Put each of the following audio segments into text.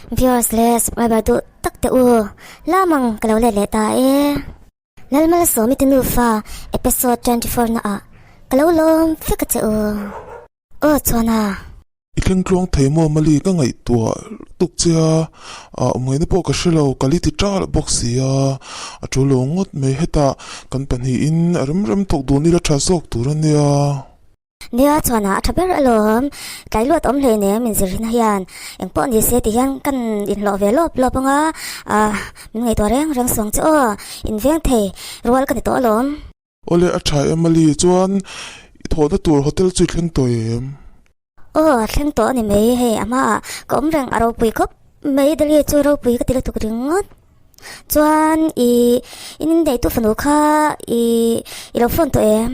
Viewers leh subscriber duh tak te u lamang ka lo let leh ta e. Lalmalsawmi te nufa episode 24 na ah ka lo lawm vek a che u. Aw chuan a. I thleng tluang thei maw Mali ka ngaihtuah tuk che a, ah awmngaihna pawh ka hre lo, ka li ti ṭalh bawk si a, a ṭul lo ngawt mai hetah kan pahnihin a rem rem thawk dun ila ṭha zawk tur a nia. Nia chuan a ṭha ber alawm, tlai luat awm hlei nem inzirhna hian engpawh ni se ti hian kan inhlawh ve lawp lawp ang a, ah min ngaihtuah reng reng suang che aw, inveng thei rual ka ni tawh alawm. Awle a tha em Ali chuan i thawhna tur hotel chu i thleng tawh em? Aw a thleng tawh a ni mai hei a hmaah ka awm reng a ropui khawp mai Delhi chu ropui ka ti lutuk ringawt chuan i in inneihtu fanu kha i i lo phone tawh em?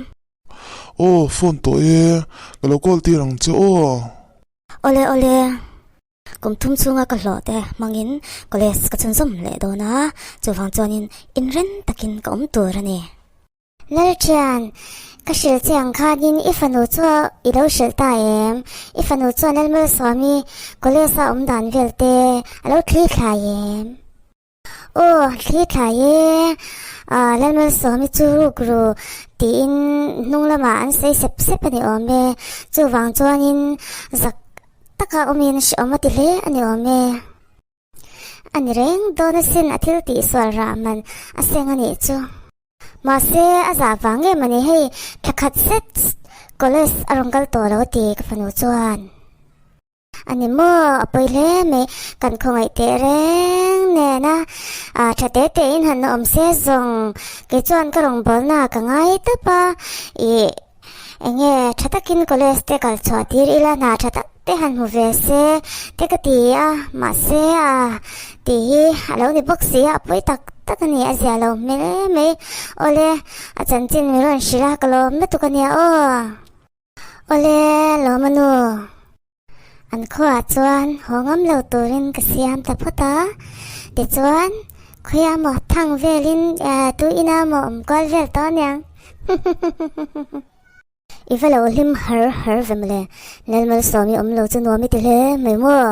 Aw phone tawh e ka lo call tir ang che aw. Awle awle. Kum thum chhunga ka hlawh te hmangin college ka chhunzawm leh dawn a, chuvang chuanin inren takin ka awm tur a ni. Lalṭhian, ka hrilh che ang khanin i fanu chu i lo hrilh ta em? I fanu chuan Lalmalsawmi college a awm dan vel te a lo thli thlai em? Aw, thli thlai e, Lalmalsawmi chu ruk ru tiin hnung lamah an sawi sep sep a ni awm e. Chuvang chuanin zak taka awmin hrehawm a ti hle a ni awm e. A ni reng dawn asin a thil tihsual rah man a seng a nih chu. Mahse, a zah vang em a ni hei, thla khat zet college a rawn kal tawh lo a ti ka fanu chuan. A ni maw, a pawi hle mai, kan khawngaih teh reng nen a, tha te te in han awm se zawng, kei chuan ka rawngbawlna ka ngai tawp a, ih eng nge tha takin college te kal chhuah tir ila hna tha tak te han hmu ve se te ka ti a, mahse a tih hi a lo ni bawk si a, a pawi tak tak a ni, a zia lo hmel em mai, awle a chanchin min rawn hrilh a, ka lawm lutuk a nia aw. Awle lawm a nu. An khuaah chuan haw ngam lo turin ka siam ta phawt a, tichuan khawiah maw thang velin tu ina maw awm kual vel tawh aniang. I va lo hlim har har ve mawle, Lalmalsawmi awm lo chu nuam i ti hle mai maw?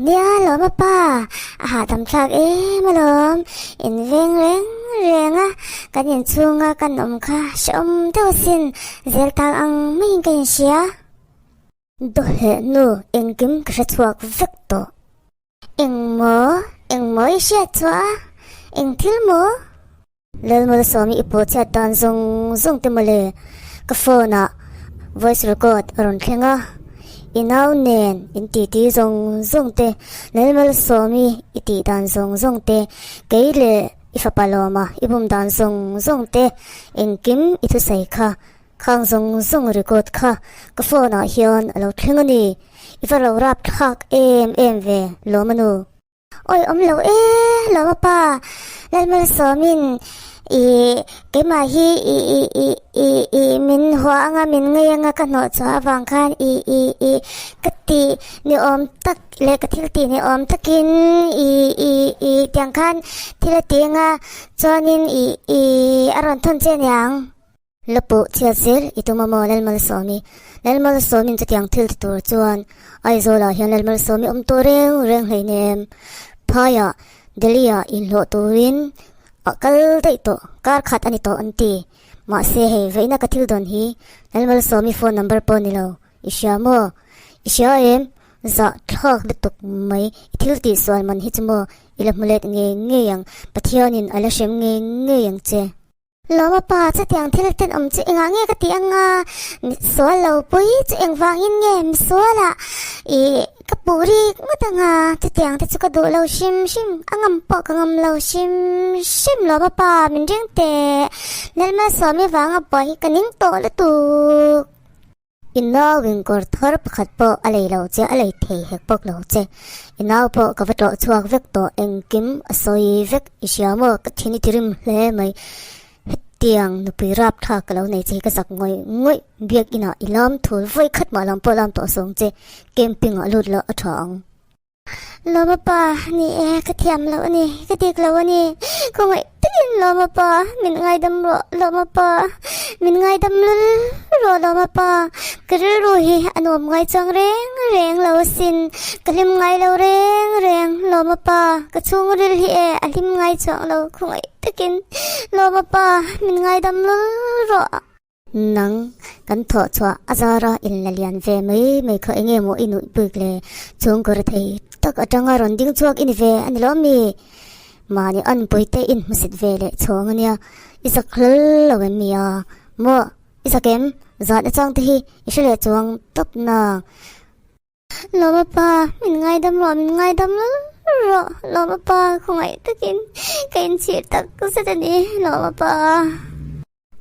Nia lawm a pa, a hahdam thlak em alawm, in veng reng reng a, kan inchhunga kan awm kha hrehawm deuh asin, zel tak ang maiin ka inhria. Dawheh nu engkim ka hre chhuak vek tawh. Engmaw, engmaw i hriat chhuah a, eng thil maw? Lalmalsawmi i pawh chhiat dan zawng zawng te mawle, ka phone ah voice record a rawn thleng a, i nau nen in titi zawng zawng te, Lalmalsawmi i tih dan zawng zawng te, kei leh i fapa lawma i bum dan zawng zawng te, engkim i thusawi kha, khang zawng zawng record kha ka phone ah hian a lo thleng a ni, i va lo rap thlak em em ve lawm a nu. Awi awm lo e lawm a pa Lalmalsawmin i keimah hi i i i i i min hua anga min ngei anga ka hnawh chhuah avang khan i i i ka tih ni awm tak leh ka thil tih ni awm takin i i i tiang khan thil a ti anga chuanin i i a rawn thawn che aniang. La pawh chhiat zel i tum a maw Lalmalsawmi? Lalmalsawmin chutiang thil ti tur chuan Aizawlah hian Lalmalsawmi awm tawh reng reng hleinem. Phaiah Delhi-ah inhlawh turin a kal daih tawh, kar khat a ni tawh an ti. Mahse hei veihna ka thil dawn hi Lalmalsawmi phone number pawh ni lo. I hria maw? I hria em? Zah thlak lutuk mai, i thil tihsual man hi chu maw i la hmu let ngei ngei ang, Pathianin a la hrem ngei ngei ang che. Lawma pa, chutiang thil tenawm chu engah nge ka tih anga? Misual lo pui chu engvangin nge misualah i ka puh rik ngawt anga? Chutiang te chu ka duh lo hrim hrim, a ngam pawh ka ngam lo hrim hrim Lawma pa, min ring teh. Lalmalsawmi vanga buai hi ka ning tawh lutuk. I nau in kawr thar pakhat pawh a lei lo che, a lei thei hek bawk lo che. I nau pawh ka va tlawh chhuak vek tawh, engkim a sawi vek i hria maw? Ka thin i ti rim hle mai. Hetiang nupui rap thlak ka lo nei che hi ka zak ngawih ngawih. Biak inah i lam thul vawi khat mah lam pawh lam tawh sawng che, camping ah lut lah a tha ang. Lawma pa, ni e, ka thiam loh a ni, ka dik lo a ni. Khawngaih takin Lawma pa, min ngaidam rawh, Lawma pa, min ngaidam lul rawh Lawma pa. Ka rilru hi a nuam ngai chuang reng reng lo asin, ka hlim ngai lo reng reng. Lawma pa, ka chhungril hi e a hlim ngai chuang lo, khawngaih takin Lawma pa min ngaidam lul rawh. Nang kan thawh chhuah a zara in la lian ve mai mai kha enge maw i nuih bik le? Chhungkaw rethei tak atanga rawn ding chhuak i ni ve a ni lawm mi? Mahni anpui te in hmusit ve leh chhawng a nia, i zak hlal lo em mi a? Maw i zak em? Zat nachang te hi i hre leh chuang tawp nang. Lawma pa, min ngaidam rawh, min ngaidam lul rawh. Lawma pa, khawngaih takin ka inchhir tak zet a ni, Lawma pa.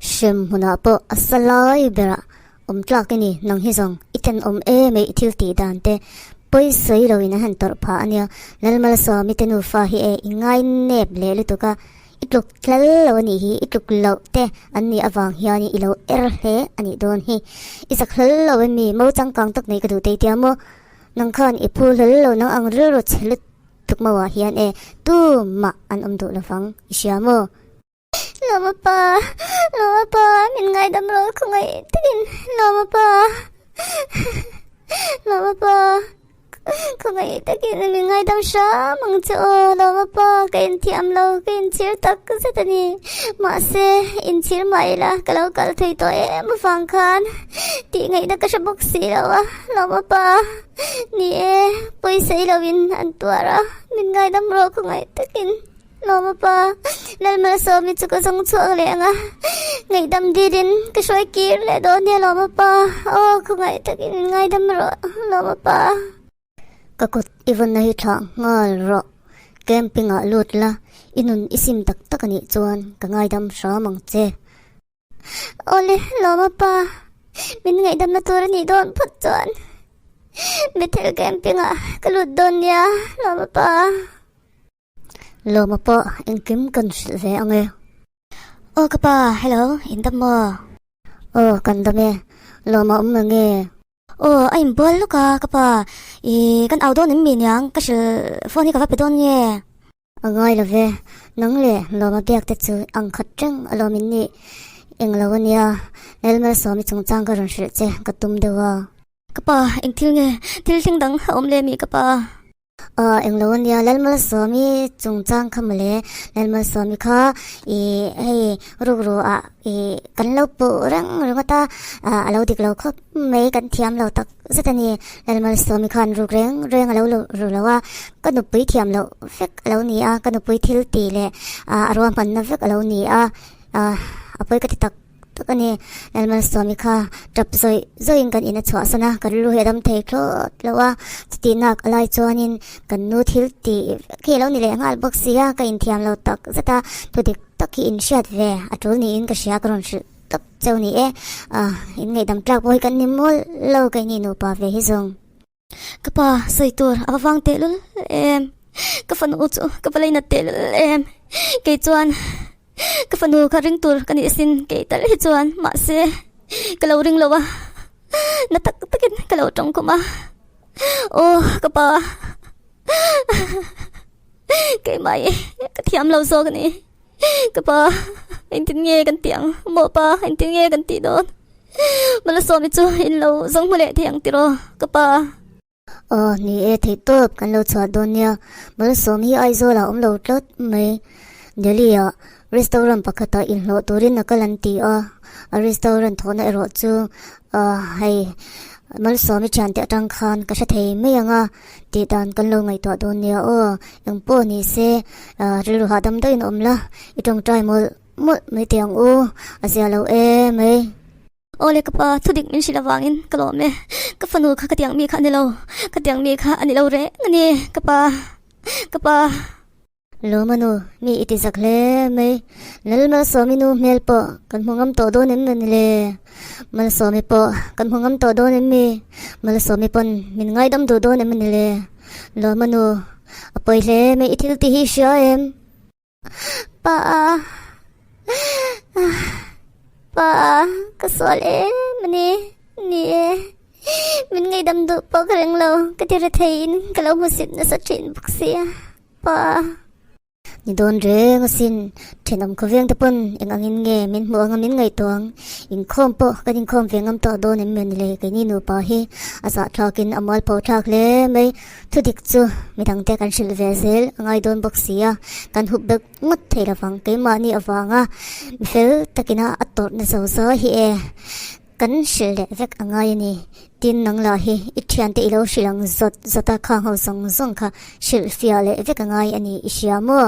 Hrem hmunah pawh a sa lai berah awm tlak i ni, nang hi zawng i tenawm em e i thil tih dan te pawi sawi loin an han tawrh phah a nia. Lalmalsawmi te nufa hi e i ngai nep leh lutuk a, I tluk tlal lo a nih hi, i tluk loh te an nih avang hian i lo er hle a nih dawn hi. I zak hlawl lo em mi, mo changkang tak nei ka duh tei tia maw? Nang khan i phu hlawl lo nang ang rilru chhe lutuk mau ah hian e tumah an awm duh lovang, i hria maw? Lawma pa, Lawma pa, min ngaidam rawh khawngaih takin, Lawma pa, Lawma pa. Khawngaih takin min ngaidam hram ang che aw, Lawma pa, ka inthiam lo, ka inchhir tak zet a ni. Mahse, inchhir mah ila ka lo kal thei tawh em avang khan tih ngaihna ka hre bawk si lo a, Lawma pa. Ni e, pawisa i loin an tuar a, min ngaidam rawh khawngaih takin. Lawma pa, Lalmalsawmi chu ka zawng chhuak leh ang a, ngaihdam dilin ka hruai kir leh dawn nia Lawma pa, aw khawngaih takin min ngaidam rawh Lawma pa. Ka kut i vawnna hi thlah nghal rawh, camping ah lut la, i nun i sim tak tak anih chuan ka ngaidam hram ang che. Awle Lawma pa, min ngaihdamna tur anih dawn phawt chuan Bethel camping ah ka lut dawn nia Lawma pa. Lawma pawh engkim kan hrilh ve ang e. Aw ka pa, hello, in dam maw? Aw, kan dam e. Lawma awm lo nge? Aw, a inbual lawk a ka pa. Ih, kan au dawn em mi niang, ka hrilh phone hi ka va pe dawn nge? A ngai lo ve, nang leh Lawma biak te chu ang khat reng alawm in nih. Eng lo a nia, Lalmalsawmi chungchang ka rawn hrilh che ka tum deuh a. Ka pa, eng thil nge? Thil thleng dang a awm leh mi ka pa? Aw englo a nia Lalmalsawmi chungchang kha mawle Lalmalsawmi kha ih hei rukru ah ih kan lo puh reng ringawt a ah a lo dik lo khawp mai kan thiam lo tak zet a ni Lalmalsawmi khan ruk reng reng a lo ru lo a ka nupui thiam loh vek a lo ni a ka nupui thil tih leh ah a ruahmanna vek a lo ni a ah a pawi ka ti tak. tak a ni. Lalmalsawmi kha tap zawih zawihin kan in a chhuahsan a, ka rilru hi a dam thei thlawt lo a, chutihnak a lai chuanin kan nu thil tih vek hi a lo ni leh nghal bawk si a, ka inthiam lo tak zet a, thu dik tak hi inhriat ve a tul niin ka hria ka rawn hrilh tawp cheu ni e, ah in ngaihdam tlak pawh hi kan ni mawl lo keini nupa ve hi zawng. Ka pa sawi tur a va vang tehlul em, ka fanu chu ka va lei nat tehlul em, kei chuan ka fanu kha ring tur ka nih sin kei tal hi chuan mahse ka lo ring lo a, na tak takin ka lo tawng khum a, aw ka pa keimah hi ka thiam lo zawk a ni, ka pa engtin nge kan tih ang maw pa engtin nge kan tih dawn. Malsawmi chu in lo zawng hmu leh thei ang tiraw ka pa. Aw ni e theih tawp kan lo chhuah dawn nia Malsawm hi Aizawl ah awm lo tlat mai. Delhi ah restaurant pakhat ah inhlawh turin a kal an ti a, a restaurant thawhna erawh chu ah hei Malsawmi thiante atang khan ka hre thei mai ang a tih dan kan lo ngaihtuah dawn nia aw engpawh ni se ah rilru hahdam deuhin awm la i tawngtai mawlh. Mawlh mai teh ang u, a zia lo e mai. Aw le ka pa, thudik min hrilh avangin ka lawm e. Ka fanu kha ka tiang mi kha a ni lo, ka tiang mi kha a ni lo reng a ni, ka pa, ka pa. Lawma nu, mi i ti zak hle mai. Lalmalsawmi nu hmel pawh kan hmu ngam tawh dawn em ni le? Malsawmi pawh kan hmu ngam tawh dawn em mi? Malsawmi pawn min ngaidam duh dawn em ni le? Lawma nu, a pawi hle mai, i thil tih hi i hria em? Pa pa ka sual em a ni ni e min ngaihdam duh pawh ka ring lo ka ti ri theiin ka lo hmusit nasa thin bawk sia pa. Ni dawn reng asin, thenawm khawveng te pawn eng angin nge min hmuh anga min ngaihtuah ang? Inkhawm pawh kan inkhawm ve ngam tawh dawn em mawni le? Keini nupa hi a zahthlakin a mualpho thlak hle mai. Thudik chu midangte kan hrilh ve zel a ngai dawn bawk si a, kan hup bek ngawt thei lovang. Keimahni avanga mi fel takina a tawrhna zo zai hi e. Kan hrilh leh vek a ngai a ni. Tin, nang lah hi i thiante i lo hrilh ang zawt zawt a, khang ho zawng zawng kha hrilh fiah leh vek a ngai a ni i hria maw?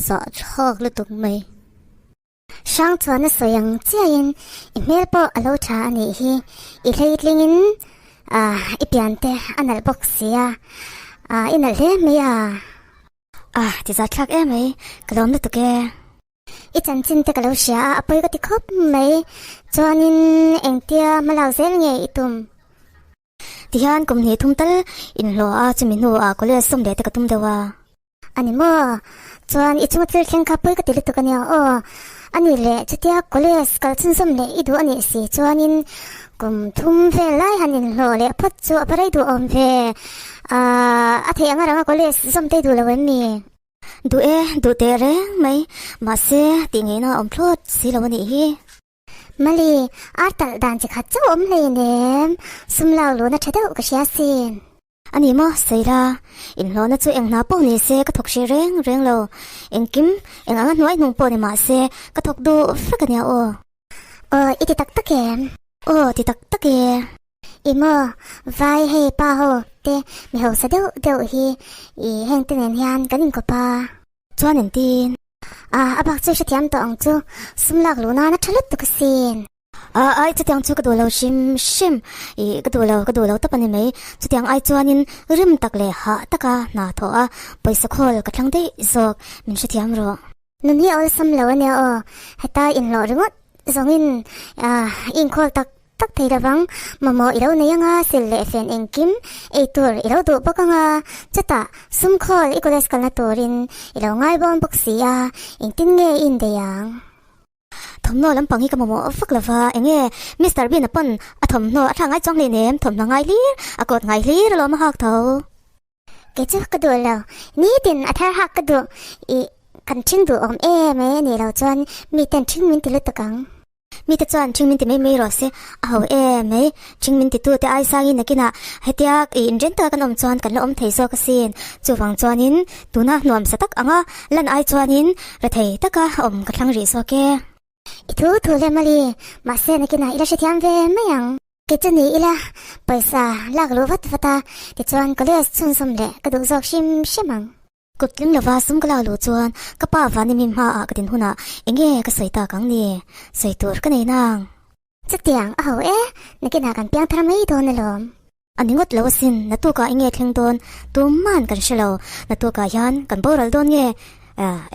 Zahthlak lutuk mai. Hrang chuan a sawi ang chiahin i hmel pawh a lo tha a nih hi. I hleitlingin i piante a nalh bawk si a, i nalh hle mai a. A ti zahthlak em mai, ka lawm lutuk e. I chanchin te ka lo hria a, a pawi ka ti khawp mai. Chuanin engtia hmalak zel nge i tum? Tihian kum hnih thum tal inhlawh a, chumi hnuah college sawm leh te ka tum deuh a. A ni maw? Chuan i chunga thil thleng kha pawi ka ti lutuk a nia aw. A ni leh, chutia college kal chhunzawm leh i duh a nih si chuanin kum thum vel lai han inhlawh leh phawt chu a va rei duh awm ve. Aaa, a theih anga ranga college zawm te i duh lo em ni? Duh e, duh teh reng mai, mahse tih ngeina a awm thlawt si lo a nih hi. Mali, ar talh dan chi khat chauh awm hleinem, sum lak luhna tha deuh ka hria sin. A ni maw, Saila, inhlawhna chu eng hna pawh ni se ka thawk hreh reng reng lo, engkim eng anga hnuai hnung pawh ni mah se ka thawk duh vek a nia aw. Aw, i ti tak tak em? Aw, ti tak tak e. I maw, vai hei pa ho te mi hausa deuh deuh hi i heng te nen hian kan inkawp a. Chuan engtin? A, a bak chu hrethiam tawh ang chu, sum lak luh nan a tha lutuk asin. A, ai chutiang chu ka duh lo hrim hrim, i ka duh lo, ka duh lo tawp a ni mai. Chutiang ai chuanin rim tak leh hah taka hna thawh a, pawisa khawl ka thlang daih zawk, min hrethiam rawh. Nun hi awlsam lo a nia aw, heta inhlawh ringawt zawngin i inkhawl tak tak thei lovang, mamawh i lo nei anga sil leh fen engkim ei tur i lo duh bawk anga, chutah sum khawl i college kalna turin i lo ngai bawm bawk si a, engtin nge i indeih ang? Thawmhnaw lampang hi ka mamawh vak lova, enge Mister Bean-a pawn a thawmhnaw a thlak ngai chuang hleinem, thawmhnaw ngai hlir, a kawt ngai hlir alawm a hak tho. Kei chu ka duh lo, nitin a thar hak ka duh, ih kan ṭhing duh awm em mai a nih loh chuan miten ṭhing min ti lutuk ang. Mite chuan ṭhing min ti mai mai rawh se, a ho em mai, ṭhing min titu te ai sangin nakinah hetia ih inren taka kan awm chuan kan la awm thei zawk asin, chuvang chuanin tuna hnuamsa tak anga lan ai chuanin rethei taka awm ka thlang rih zawk e. I thu thu le mali, mahse nakinah i la hrethiam ve mai ang. Kei chu ni ila, pawisa lak luh vat vat a, tichuan college chhunzawm leh ka duh zawk hrim hrim ang. Kut tling lova sum ka lak luh chuan ka pa Vanimi hmaah ka din hunah enge ka sawi tak ang ni? Sawi tur ka nei nang. Chutiang a ho e, nakinah kan piang thar mai dawn alawm. A ni ngawt lo asin, natukah enge thleng dawn tumman kan hre lo. Natukah hian kan boral dawn nge?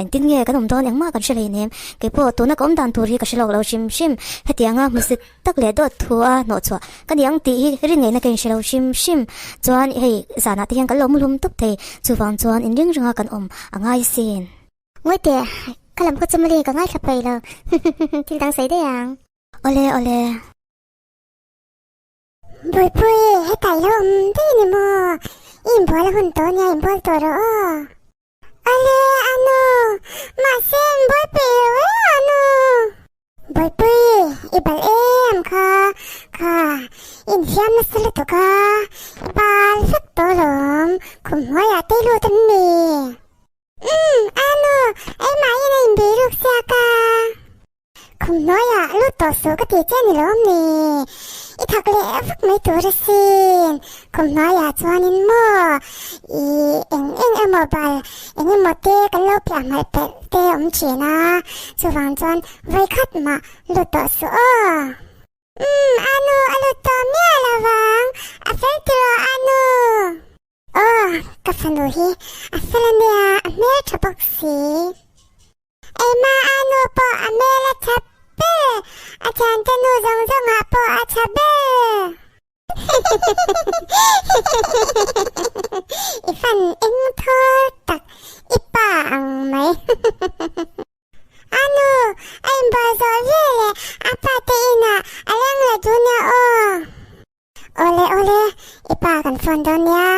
Engtin nge kan awm dawn engmah kan hre hleinem. Keipawh tuna ka awm dan tur hi ka hre lawk lo hrim hrim. Hetianga hmusit tak leh dawt thu a hnawhchhuah ka ni ang tih hi rin ngaihna ka inhre lo hrim hrim. Chuan hei zanah te hian kan lo mu hlum tawp thei. Chuvang chuan inring ringa kan awm a ngai sin. Ngawi teh, ka lam khaw chu mali ka ngaithla phei lo. Thil dang sawi daih ang. Awle awle. Bawihpui, hetah i lo awm daih a ni maw? I inbual a hun tawh nia, inbual tawh rawh aw. Awle, anu, mahse inbual peih lo e, anu. Bawihpui, i bal em kha, kha, i infiam nasa lutuk a, i bal vek tawh alawm, khum hnuaiah te i lut em ni? Umm, anu, eimahin a inbiruk siak a. Khum hnuaiah lut tawh suh ka ti che ni lawm ni? I thak leh vak mai tur asin. Khum hnuaiah chuanin maw i eng eng emaw bal eng emaw te kan lo piah hmalh pelh te awm thin a, chuvang chuan vawikhat mah lut tawh suh aw. Umm, Anu a lut tawh miah lo vang, a fel tiraw Anu? Aw, ka fanu hi a fel ania, a hmeltha bawk si. Eima a nu pawh a hmel a tha ber, a thiante nu zawng zawngah pawh a tha ber. I fan eng thawl tak i pa ang mai. A nu, a inbual zawh vel leh a pa te inah a leng la dun a aw. Awle awle, i pa kan phone dawn nia.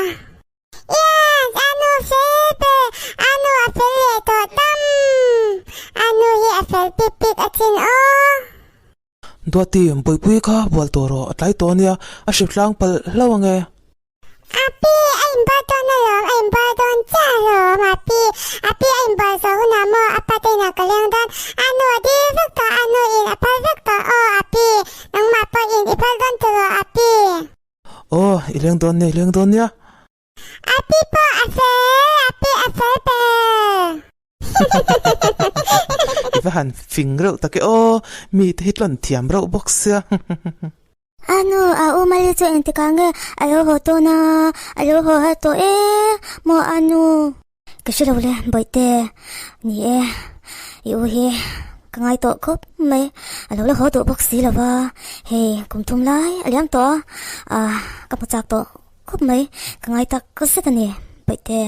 Yes, a nu fel ber, a nu a fel leh tawh tam. Duati, Bawihpui kha bual tawh rawh, a tlai tawh ania, a hrip hlang palh hlauh ange. Api, a inbual dawn alawm, a inbual dawn chiah alawm, Api, Api a inbual zawh hunah maw a pa te inah ka leng dawn, a nu a dil vek tawh, a nu in a phal vek tawh, aw Api, nangmah pawh in i phal dawn tiraw Api? Aw, i leng dawn nia, i leng dawn nia. Api pawh a fel, Api a fel ber. I va han fing reuh tak e aw, mite hi tlawn thiam reuh bawk sia. A nu, a u Mali chu engtikah nge a lo haw tawn a, a lo haw har tawh e maw a nu? Ka hre lo le, Bawihte, ni e, i u hi ka ngai tawh khawp mai, a lo la haw duh bawk si lo va, hei kum thum lai a liam tawh a, ka hmu chak tawh khawp mai, ka ngai tak zet a ni, Bawihte.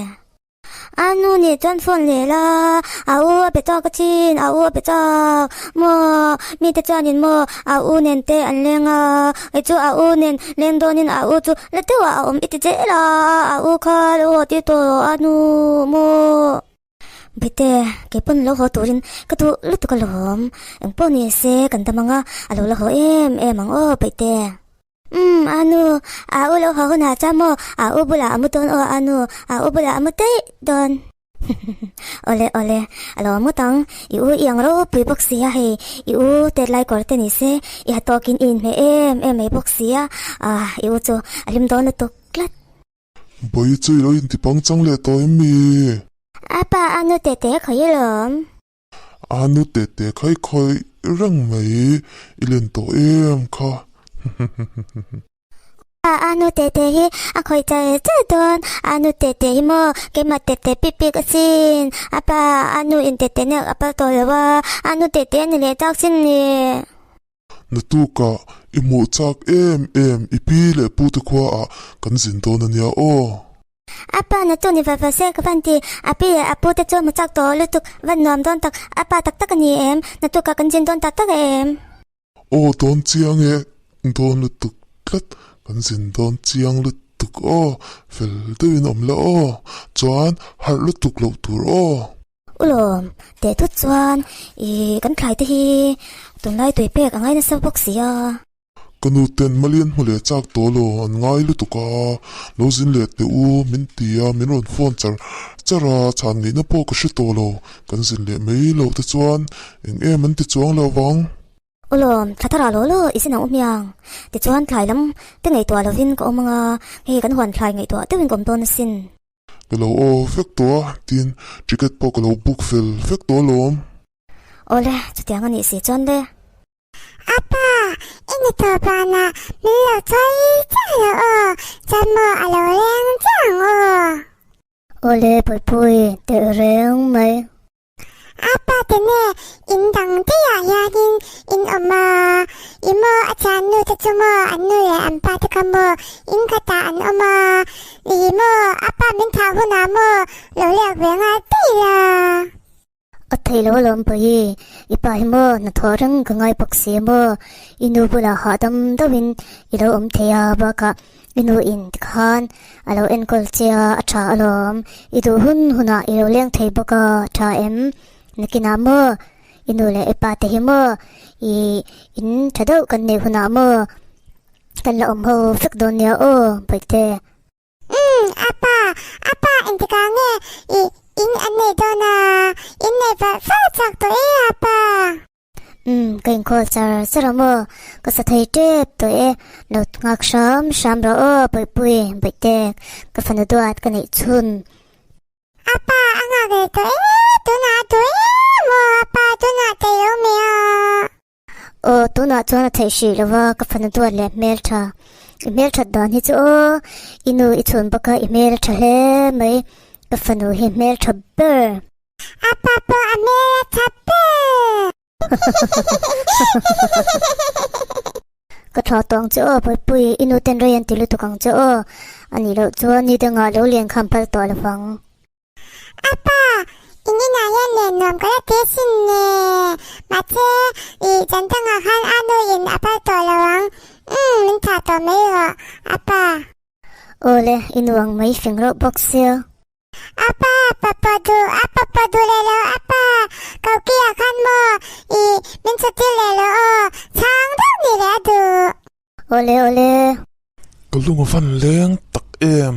A nu nih chuan phone leh la, a u a be chak a chin, a u a be chak maw, mite chuanin maw a u nen te an leng a, kei chu a u nen leng dawnin a u chu la deuh ah a awm i ti zel a, a u kha lo haw tir tawh rawh a nu maw. Bete, kei pawn lo haw turin ka duh lutuk alawm, engpawh ni se kan dam ang a, a lo la haw em em ang aw Bete. Umm, a nu, a u lo haw hunah chuan maw a u bulah a mu dawn aw a nu, a u bulah a mu daih dawn. Awle, awle, a lo mut ang, i u i ang ropui bawk si a hei, i u tet lai kawr te ni se, i ha tawkin i inhmeh em em mai bawk si a, ah, i u chu a hlim dawn lutuk tlat. Bawi chu i lo inti pangchang leh tawh em mi? A pa, a nu tete khawi alawm. A nu tete kha i khawih reng mai, i len tawh em kha. A nu tete hi a khawih char char dawn, a nu tete hi maw keimah tete pik pik asin, a pa a nu in tete nek a pal tawh lo a, a nu tete a ni leh chak sin ni. Naktukah i hmuh chak em em i pi leh pu te khuaah kan zin dawn a nia aw. A pa na chu ni va va se ka van ti, a pi leh a pu te chu hmu chak tawh lutuk, van nuam dawn tak, a pa tak tak a ni em, naktukah kan zin dawn tak tak em? Aw dawn chiang e, dawn lutuk tlat, kan zin dawn chiang lutuk aw, fel deuhin awm la aw, chuan harh lutuk loh tur aw. Ulawm, teh thut chuan i kan thlai te hi tunlai tui pek a ngai nasa bawk si a. Ka nu ten Malian hmu leh chak tawh lo, an ngai lutuk a, lo zin leh teh u min ti a, min rawn phone char char a, chhan ngeihna pawh ka hre tawh lo, kan zin leh mai loh te chuan eng em an ti chuang lo vang. Ulawm, thla thar ah law law i sin ang u hmiang, tichuan thlai lam te ngaihtuah lovin ka awm ang a, hei kan huan thlai ngaihtuah deuhin ka awm dawn asin. Ka lo aw vek tawh a, tin ticket pawh ka lo book fel vek tawh alawm. Awle, chutiang a nih si chuan le. Apa, i ni tawh banah min lo chawi chiah lo aw, chuan maw a lo leng chiah ang aw. Awle, Puipui, teh reng mai. Apa te nge in dang daihah hianin in awm a, i maw a thiannu te chu maw an nu leh an pa te kha maw in khatah an awm a, i maw apa min thah hunah maw lo lek ve nghal daih la. A theih lo alawm Bawi, i pa hi maw hnathawh reng ka ngai bawk si a maw, i nu bulah hahdam deuhin i lo awm thei a bakah I nu in tikhan a lo enkawl che a, a tha alawm. I duh hun hunah i lo leng thei bawk a, tha em? Nakinah maw? I nu leh i pa te hi maw? I in tha deuh kan neih hunah maw? Kan la awm ho vek dawn nia aw, Bawihte. Umm, apa, apa engtikah nge i in an neih dawn a? In neih valh valh chak tawh e, apa. Umm, ka inkhawl char char a maw? Ka sa thei tep tawh e, lo nghak hram hram rawh aw Bawihpui, Bawihte, ka fanu duat ka neih chhun. Apa, a nghak leh tawh e, tunah a duh em aw, apa, tunah theih lo mai a. Aw, tunah chuan a theih hrih lo va, ka fanu duat leh hmeltha. I hmelthat dan hi chu aw, i nu i chhun bawk a, i hmel a tha hle mai, ka fanu hi hmeltha ber. A pa pawh a hmel a tha ber. Ka thla tawh ang che aw Bawihpui, i nu ten rei an ti lutuk ang che aw. A nih loh chuan ni dangah lo lian kham phal tawh lo vang. A pa, in inah hian len nuam ka la ti asin nge. Mahse, i chan dangah khan a nu in a phal tawh lo ang. Umm, min thah tawh mai rawh, a pa. Awle, i nu ang mai fing reuh bawk sia. Apa, papa duh, apa pa duh leh lo, apa, koki ah khan maw, i min chhutir leh lo aw, chhang deuh ni. Awle awle. Ka lung a van leng tak em.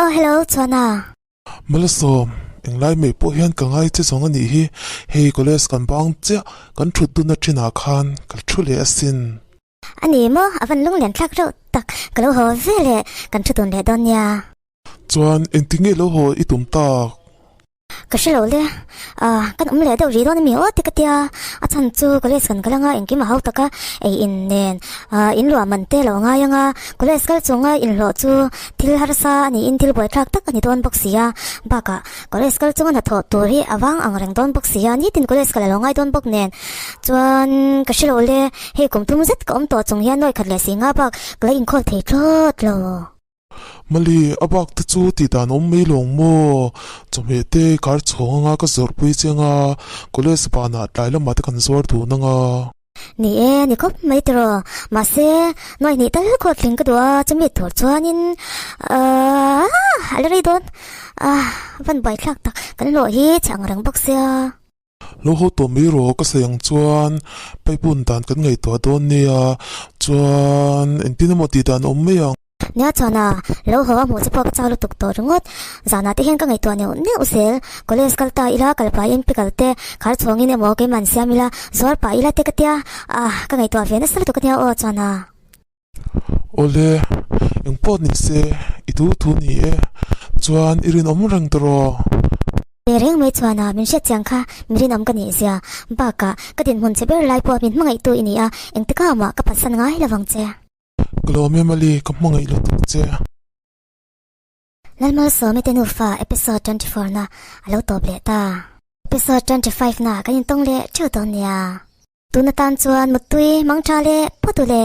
Aw hello Chhuana. Malsawm, englai mai pawh hian ka ngai che zawng a nih hi, hei college kan bang chiah kan thut dun athinah khan ka thu leh asin. A ni maw, a van lunglian thlak reuh tak, ka lo haw ve leh kan thu dun leh dawn nia. Chuan engtinge lo haw i tum tak? Ka hre lo le, ah kan awm leh deuh rih dawn ami aw ti ka tia, a chhan chu college kan kal anga engkim a hau tak a, ei in nen ah in luah man te lo ngai anga college kal chunga inhlawh chu thil harsa a niin thil buaithlak tak a ni dawn bawk si a, bakah college kal chunga hnathawh tur hi a vang ang reng dawn bawk si a, nitin college kal a lo ngai dawn bawk nen chuan ka hre lo le, hei kum thum zet ka awm tawh chung hian nuaikhat leh si nga bak ka la inkhawm thei thlawt lo. Mali, a bak te chu tih dan awm mai lawng maw? Chawhmeh te kar chhawng anga ka zawrh pui che anga, college banah tlai lamah te kan zuar dun anga. Ni e, ni khawp mai tiraw. Mahse, nuai hnih tal khaw tling ka duh a, chumi tur chuanin aah a la rei dawn. Aah, van buaithlak tak, kan hlawh hi chhe ang reng bawk sia. Lo haw tawh mai rawh ka sawi ang chuan pipe un dan kan ngaihtuah dawn nia chuan engtin emaw tih dan a awm mai ang. Nia chuan a lo haw a hmuh che pawh ka chau lutuk tawh ringawt. Zanah te hian ka ngaihtuah neuh neuh zel. College kal ta ila kal pahin pickle te khar chhawngin emaw keimah an siam ila zuar pah ila te ka tia ah ka ngaihtuah ve nasa lutuk ania aw chuan a. Awle, engpawh ni se, i thu thu ni e, chuan i rinawm reng tawh. Ve reng mai chuan a min hriat chiang kha mi rinawm ka nih zia, bakah ka dinhmun che ber lai pawh min hmangaihtu i ni a, engtikah mah ka phatsan ngai lo vang che. Ka lawm em Ali, ka hmangaih lutuk che. Lalmalsawmi te nufa episode 24 na a lo tawp leh ta. Episode 25 na kan intawng leh theuh dawn nia. Tun atan chuan muttui mangtha leh phawt u le.